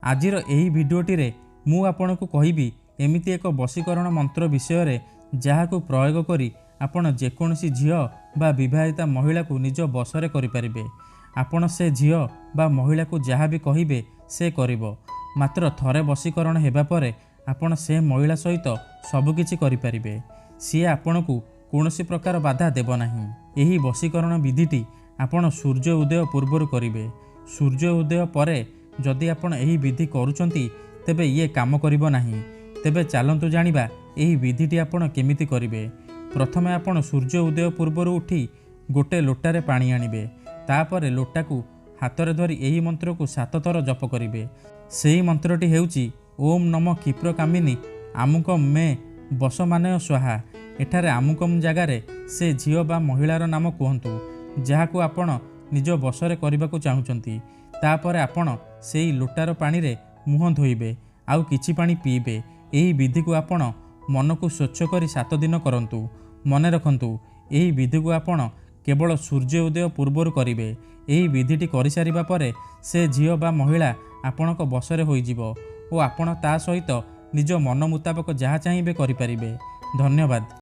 ଆଜିର ଏହି ଭିଡ଼ିଓଟିରେ ମୁଁ ଆପଣଙ୍କୁ କହିବି ଏମିତି ଏକ ବଶୀକରଣ ମନ୍ତ୍ର ବିଷୟରେ, ଯାହାକୁ ପ୍ରୟୋଗ କରି ଆପଣ ଯେକୌଣସି ଝିଅ ବା ବିବାହିତା ମହିଳାକୁ ନିଜ ବଶରେ କରିପାରିବେ। ଆପଣ ସେ ଝିଅ ବା ମହିଳାକୁ ଯାହା ବି କହିବେ ସେ କରିବ। ମାତ୍ର ଥରେ ବଶୀକରଣ ହେବା ପରେ ଆପଣ ସେ ମହିଳା ସହିତ ସବୁକିଛି କରିପାରିବେ। ସିଏ ଆପଣଙ୍କୁ କୌଣସି ପ୍ରକାର ବାଧା ଦେବ ନାହିଁ। ଏହି ବଶୀକରଣ ବିଧିଟି ଆପଣ ସୂର୍ଯ୍ୟ ଉଦୟ ପୂର୍ବରୁ କରିବେ। ସୂର୍ଯ୍ୟ ଉଦୟ ପରେ ଯଦି ଆପଣ ଏହି ବିଧି କରୁଛନ୍ତି, ତେବେ ଇଏ କାମ କରିବ ନାହିଁ। ତେବେ ଚାଲନ୍ତୁ ଜାଣିବା ଏହି ବିଧିଟି ଆପଣ କେମିତି କରିବେ। ପ୍ରଥମେ ଆପଣ ସୂର୍ଯ୍ୟ ଉଦୟ ପୂର୍ବରୁ ଉଠି ଗୋଟେ ଲୋଟାରେ ପାଣି ଆଣିବେ। ତାପରେ ଲୋଟାକୁ ହାତରେ ଧରି ଏହି ମନ୍ତ୍ରକୁ 7 ଥର ଜପ କରିବେ। ସେହି ମନ୍ତ୍ରଟି ହେଉଛି ଓମ୍ ନମ କ୍ଷିପ୍ରକାମିନୀ ଆମୁକ ମେ ବଶମାନୟ ସ୍ୱାହା। ଏଠାରେ ଆମୁକମ୍ ଜାଗାରେ ସେ ଝିଅ ବା ମହିଳାର ନାମ କୁହନ୍ତୁ, ଯାହାକୁ ଆପଣ ନିଜ ବଶରେ କରିବାକୁ ଚାହୁଁଛନ୍ତି। ତାପରେ ଆପଣ ସେଇ ଲୋଟାର ପାଣିରେ ମୁହଁ ଧୋଇବେ ଆଉ କିଛି ପାଣି ପିଇବେ। ଏହି ବିଧିକୁ ଆପଣ ମନକୁ ସ୍ୱଚ୍ଛ କରି 7 ଦିନ କରନ୍ତୁ। ମନେ ରଖନ୍ତୁ, ଏହି ବିଧିକୁ ଆପଣ କେବଳ ସୂର୍ଯ୍ୟ ଉଦୟ ପୂର୍ବରୁ କରିବେ। ଏହି ବିଧିଟି କରିସାରିବା ପରେ ସେ ଝିଅ ବା ମହିଳା ଆପଣଙ୍କ ବଶରେ ହୋଇଯିବ ଓ ଆପଣ ତା ସହିତ ନିଜ ମନ ମୁତାବକ ଯାହା ଚାହିଁବେ କରିପାରିବେ। ଧନ୍ୟବାଦ।